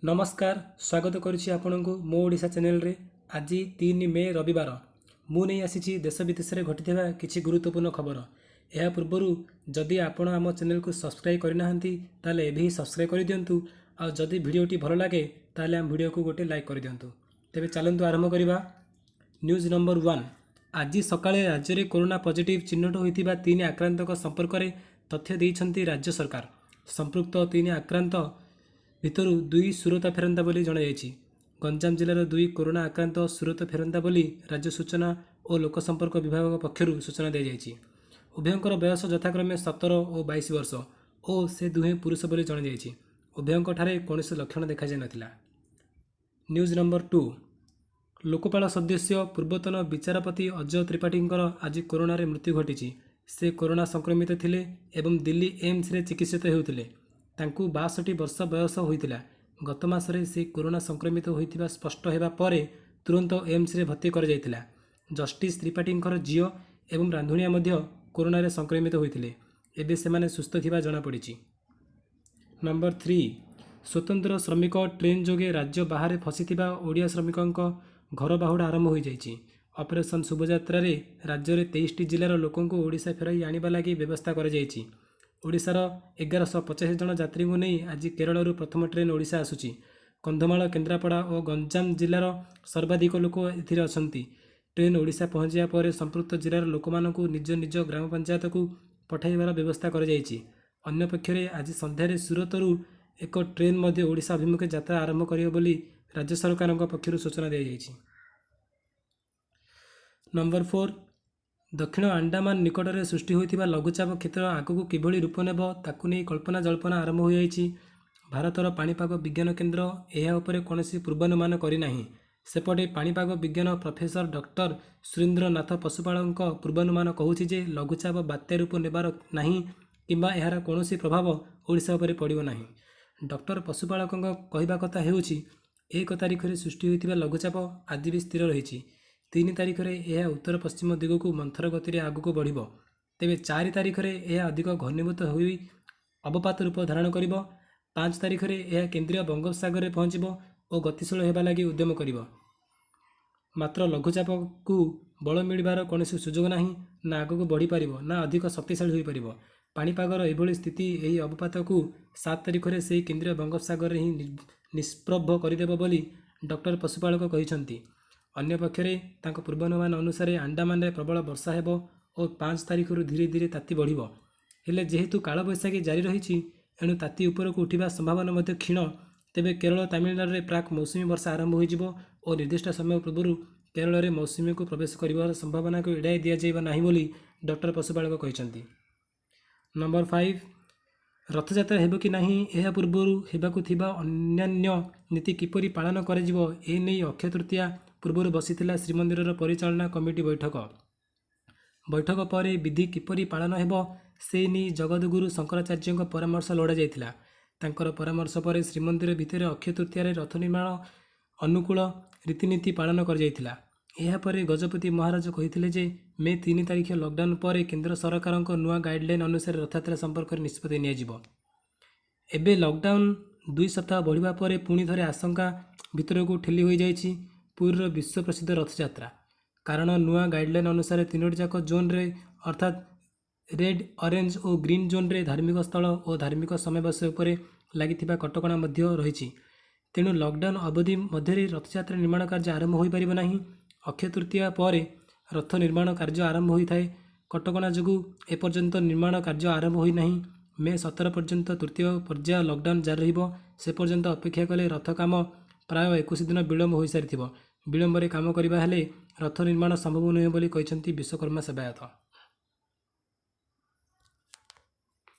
ନମସ୍କାର, ସ୍ୱାଗତ କରୁଛି ଆପଣଙ୍କୁ ମୋ ଓଡ଼ିଶା ଚ୍ୟାନେଲରେ। ଆଜି 3 ମେ ରବିବାର। ମୁଁ ନେଇ ଆସିଛି ଦେଶ ବିଦେଶରେ ଘଟିଥିବା କିଛି ଗୁରୁତ୍ୱପୂର୍ଣ୍ଣ ଖବର। ଏହା ପୂର୍ବରୁ ଯଦି ଆପଣ ଆମ ଚ୍ୟାନେଲକୁ ସବସ୍କ୍ରାଇବ୍ କରିନାହାନ୍ତି, ତାହେଲେ ଏବେ ହିଁ ସବସ୍କ୍ରାଇବ୍ କରିଦିଅନ୍ତୁ। ଆଉ ଯଦି ଭିଡ଼ିଓଟି ଭଲ ଲାଗେ, ତାହେଲେ ଆମ ଭିଡ଼ିଓକୁ ଗୋଟେ ଲାଇକ୍ କରିଦିଅନ୍ତୁ। ତେବେ ଚାଲନ୍ତୁ ଆରମ୍ଭ କରିବା। ନ୍ୟୁଜ୍ ନମ୍ବର 1: ଆଜି ସକାଳେ ରାଜ୍ୟରେ କରୋନା ପଜିଟିଭ୍ ଚିହ୍ନଟ ହୋଇଥିବା ତିନି ଆକ୍ରାନ୍ତଙ୍କ ସମ୍ପର୍କରେ ତଥ୍ୟ ଦେଇଛନ୍ତି ରାଜ୍ୟ ସରକାର। ସମ୍ପୃକ୍ତ ତିନି ଆକ୍ରାନ୍ତ ଭିତରୁ ଦୁଇ ସୁରତ ଫେରନ୍ତା ବୋଲି ଜଣାଯାଇଛି। ଗଞ୍ଜାମ ଜିଲ୍ଲାର ଦୁଇ କରୋନା ଆକ୍ରାନ୍ତ ସୁରତ ଫେରନ୍ତା ବୋଲି ରାଜ୍ୟ ସୂଚନା ଓ ଲୋକସମ୍ପର୍କ ବିଭାଗ ପକ୍ଷରୁ ସୂଚନା ଦିଆଯାଇଛି। ଉଭୟଙ୍କର ବୟସ ଯଥାକ୍ରମେ 17 ଓ 22 ବର୍ଷ ଓ ସେ ଦୁହେଁ ପୁରୁଷ ବୋଲି ଜଣାଯାଇଛି। ଉଭୟଙ୍କଠାରେ କୌଣସି ଲକ୍ଷଣ ଦେଖାଯାଇନଥିଲା। ନ୍ୟୁଜ୍ ନମ୍ବର 2: ଲୋକପାଳ ସଦସ୍ୟ, ପୂର୍ବତନ ବିଚାରପତି ଅଜୟ ତ୍ରିପାଠୀଙ୍କର ଆଜି କରୋନାରେ ମୃତ୍ୟୁ ଘଟିଛି। ସେ କରୋନା ସଂକ୍ରମିତ ଥିଲେ ଏବଂ ଦିଲ୍ଲୀ ଏମ୍ସରେ ଚିକିତ୍ସିତ ହେଉଥିଲେ। ତାଙ୍କୁ 62 ବର୍ଷ ବୟସ ହୋଇଥିଲା। ଗତ ମାସରେ ସେ କରୋନା ସଂକ୍ରମିତ ହୋଇଥିବା ସ୍ପଷ୍ଟ ହେବା ପରେ ତୁରନ୍ତ ଏମ୍ସରେ ଭର୍ତ୍ତି କରାଯାଇଥିଲା। ଜଷ୍ଟିସ୍ ତ୍ରିପାଠୀଙ୍କର ଝିଅ ଏବଂ ରାନ୍ଧୁଣିଆ ମଧ୍ୟ କରୋନାରେ ସଂକ୍ରମିତ ହୋଇଥିଲେ। ଏବେ ସେମାନେ ସୁସ୍ଥ ଥିବା ଜଣାପଡ଼ିଛି। ନମ୍ବର 3: ସ୍ୱତନ୍ତ୍ର ଶ୍ରମିକ ଟ୍ରେନ୍ ଯୋଗେ ରାଜ୍ୟ ବାହାରେ ଫସିଥିବା ଓଡ଼ିଆ ଶ୍ରମିକଙ୍କ ଘର ବାହୁଡ଼ା ଆରମ୍ଭ ହୋଇଯାଇଛି। ଅପରେସନ୍ ଶୁଭଯାତ୍ରାରେ ରାଜ୍ୟରେ 23ଟି ଜିଲ୍ଲାର ଲୋକଙ୍କୁ ଓଡ଼ିଶା ଫେରାଇ ଆଣିବା ଲାଗି ବ୍ୟବସ୍ଥା କରାଯାଇଛି। ଓଡ଼ିଶାର 1185 ଜଣ ଯାତ୍ରୀଙ୍କୁ ନେଇ ଆଜି କେରଳରୁ ପ୍ରଥମ ଟ୍ରେନ୍ ଓଡ଼ିଶା ଆସୁଛି। କନ୍ଧମାଳ, କେନ୍ଦ୍ରାପଡ଼ା ଓ ଗଞ୍ଜାମ ଜିଲ୍ଲାର ସର୍ବାଧିକ ଲୋକ ଏଥିରେ ଅଛନ୍ତି। ଟ୍ରେନ୍ ଓଡ଼ିଶା ପହଞ୍ଚିବା ପରେ ସମ୍ପୃକ୍ତ ଜିଲ୍ଲାର ଲୋକମାନଙ୍କୁ ନିଜ ନିଜ ଗ୍ରାମ ପଞ୍ଚାୟତକୁ ପଠାଇବାର ବ୍ୟବସ୍ଥା କରାଯାଇଛି। ଅନ୍ୟପକ୍ଷରେ ଆଜି ସନ୍ଧ୍ୟାରେ ସୁରତରୁ ଏକ ଟ୍ରେନ୍ ମଧ୍ୟ ଓଡ଼ିଶା ଅଭିମୁଖେ ଯାତ୍ରା ଆରମ୍ଭ କରିବ ବୋଲି ରାଜ୍ୟ ସରକାରଙ୍କ ପକ୍ଷରୁ ସୂଚନା ଦିଆଯାଇଛି। ନମ୍ବର 4: ଦକ୍ଷିଣ ଆଣ୍ଡାମାନ ନିକଟରେ ସୃଷ୍ଟି ହୋଇଥିବା ଲଘୁଚାପ କ୍ଷେତ୍ର ଆଗକୁ କିଭଳି ରୂପ ନେବ, ତାକୁ ନେଇ କଳ୍ପନା ଜଳ୍ପନା ଆରମ୍ଭ ହୋଇଯାଇଛି। ଭାରତର ପାଣିପାଗ ବିଜ୍ଞାନ କେନ୍ଦ୍ର ଏହା ଉପରେ କୌଣସି ପୂର୍ବାନୁମାନ କରିନାହିଁ। ସେପଟେ ପାଣିପାଗ ବିଜ୍ଞାନ ପ୍ରଫେସର ଡକ୍ଟର ସୁରେନ୍ଦ୍ର ନାଥ ପଶୁପାଳକଙ୍କ ପୂର୍ବାନୁମାନ କହୁଛି ଯେ ଲଘୁଚାପ ବାତ୍ୟା ରୂପ ନେବାର ନାହିଁ କିମ୍ବା ଏହାର କୌଣସି ପ୍ରଭାବ ଓଡ଼ିଶା ଉପରେ ପଡ଼ିବ ନାହିଁ। ଡକ୍ଟର ପଶୁପାଳକଙ୍କ କହିବା କଥା ହେଉଛି, 1 ତାରିଖରେ ସୃଷ୍ଟି ହୋଇଥିବା ଲଘୁଚାପ ଆଜି ବି ସ୍ଥିର ରହିଛି। 3 ତାରିଖରେ ଏହା ଉତ୍ତର ପଶ୍ଚିମ ଦିଗକୁ ମନ୍ଥର ଗତିରେ ଆଗକୁ ବଢ଼ିବ। ତେବେ 4 ତାରିଖରେ ଏହା ଅଧିକ ଘନୀଭୂତ ହୋଇ ଅବପାତ ରୂପ ଧାରଣ କରିବ। 5 ତାରିଖରେ ଏହା କେନ୍ଦ୍ରୀୟ ବଙ୍ଗୋପସାଗରରେ ପହଞ୍ଚିବ ଓ ଗତିଶୀଳ ହେବା ଲାଗି ଉଦ୍ୟମ କରିବ। ମାତ୍ର ଲଘୁଚାପକୁ ବଳ ମିଳିବାର କୌଣସି ସୁଯୋଗ ନାହିଁ, ନା ଆଗକୁ ବଢ଼ିପାରିବ, ନା ଅଧିକ ଶକ୍ତିଶାଳୀ ହୋଇପାରିବ। ପାଣିପାଗର ଏଭଳି ସ୍ଥିତି ଏହି ଅବପାତକୁ 7 ତାରିଖରେ ସେହି କେନ୍ଦ୍ରୀୟ ବଙ୍ଗୋପସାଗରରେ ହିଁ ନିଷ୍ପ୍ରଭ କରିଦେବ ବୋଲି ଡକ୍ଟର ପଶୁପାଳକ କହିଛନ୍ତି। ଅନ୍ୟପକ୍ଷରେ ତାଙ୍କ ପୂର୍ବାନୁମାନ ଅନୁସାରେ ଆଣ୍ଡାମାନରେ ପ୍ରବଳ ବର୍ଷା ହେବ ଓ 5 ତାରିଖରୁ ଧୀରେ ଧୀରେ ତାତି ବଢ଼ିବ। ହେଲେ ଯେହେତୁ କାଳବୈଶାଖୀ ଜାରି ରହିଛି, ଏଣୁ ତାତି ଉପରକୁ ଉଠିବା ସମ୍ଭାବନା ମଧ୍ୟ କ୍ଷୀଣ। ତେବେ କେରଳ, ତାମିଲନାଡୁରେ ପ୍ରାକ୍ ମୌସୁମୀ ବର୍ଷା ଆରମ୍ଭ ହୋଇଯିବ ଓ ନିର୍ଦ୍ଦିଷ୍ଟ ସମୟ ପୂର୍ବରୁ କେରଳରେ ମୌସୁମୀକୁ ପ୍ରବେଶ କରିବାର ସମ୍ଭାବନାକୁ ଏଡ଼ାଇ ଦିଆଯିବ ନାହିଁ ବୋଲି ଡକ୍ଟର ପଶୁପାଳକ କହିଛନ୍ତି। ନମ୍ବର 5: ରଥଯାତ୍ରା ହେବ କି ନାହିଁ, ଏହା ପୂର୍ବରୁ ହେବାକୁ ଥିବା ଅନ୍ୟାନ୍ୟ ନୀତି କିପରି ପାଳନ କରାଯିବ, ଏ ନେଇ ଅକ୍ଷୟ ତୃତୀୟା ପୂର୍ବରୁ ବସିଥିଲା ଶ୍ରୀମନ୍ଦିରର ପରିଚାଳନା କମିଟି ବୈଠକ। ବୈଠକ ପରେ ବିଧି କିପରି ପାଳନ ହେବ, ସେ ନେଇ ଜଗଦ୍ଗୁରୁ ଶଙ୍କରାଚାର୍ଯ୍ୟଙ୍କ ପରାମର୍ଶ ଲୋଡ଼ାଯାଇଥିଲା। ତାଙ୍କର ପରାମର୍ଶ ପରେ ଶ୍ରୀମନ୍ଦିର ଭିତରେ ଅକ୍ଷୟ ତୃତୀୟାରେ ରଥ ନିର୍ମାଣ ଅନୁକୂଳ ରୀତିନୀତି ପାଳନ କରାଯାଇଥିଲା। ଏହାପରେ ଗଜପତି ମହାରାଜ କହିଥିଲେ ଯେ ମେ 3 ତାରିଖ ଲକଡାଉନ ପରେ କେନ୍ଦ୍ର ସରକାରଙ୍କ ନୂଆ ଗାଇଡଲାଇନ ଅନୁସାରେ ରଥଯାତ୍ରା ସମ୍ପର୍କରେ ନିଷ୍ପତ୍ତି ନିଆଯିବ। ଏବେ ଲକଡାଉନ 2 ସପ୍ତାହ ବଢ଼ିବା ପରେ ପୁଣି ଥରେ ଆଶଙ୍କା ଭିତରକୁ ଠେଲି ହୋଇଯାଇଛି ପୁରୀର ବିଶ୍ୱ ପ୍ରସିଦ୍ଧ ରଥଯାତ୍ରା। କାରଣ ନୂଆ ଗାଇଡଲାଇନ ଅନୁସାରେ ତିନୋଟି ଯାକ ଜୋନ୍ରେ, ଅର୍ଥାତ୍ ରେଡ୍, ଅରେଞ୍ଜ ଓ ଗ୍ରୀନ୍ ଜୋନ୍ରେ ଧାର୍ମିକ ସ୍ଥଳ ଓ ଧାର୍ମିକ ସମାବେଶ ଉପରେ ଲାଗିଥିବା କଟକଣା ମଧ୍ୟ ରହିଛି। ତେଣୁ ଲକଡାଉନ ଅବଧି ମଧ୍ୟରେ ରଥଯାତ୍ରା ନିର୍ମାଣ କାର୍ଯ୍ୟ ଆରମ୍ଭ ହୋଇପାରିବ ନାହିଁ। ଅକ୍ଷୟ ତୃତୀୟା ପରେ ରଥ ନିର୍ମାଣ କାର୍ଯ୍ୟ ଆରମ୍ଭ ହୋଇଥାଏ। କଟକଣା ଯୋଗୁଁ ଏପର୍ଯ୍ୟନ୍ତ ନିର୍ମାଣ କାର୍ଯ୍ୟ ଆରମ୍ଭ ହୋଇନାହିଁ। ମେ 17 ପର୍ଯ୍ୟନ୍ତ ତୃତୀୟ ପର୍ଯ୍ୟାୟ ଲକଡାଉନ ଜାରି ରହିବ। ସେ ପର୍ଯ୍ୟନ୍ତ ଅପେକ୍ଷା କଲେ ରଥ କାମ ପ୍ରାୟ 21 ଦିନ ବିଳମ୍ବ ହୋଇସାରିଥିବ। ବିଳମ୍ବରେ କାମ କରିବା ହେଲେ ରଥ ନିର୍ମାଣ ସମ୍ଭବ ନୁହେଁ ବୋଲି କହିଛନ୍ତି ବିଶ୍ୱକର୍ମା ସେବାୟତ।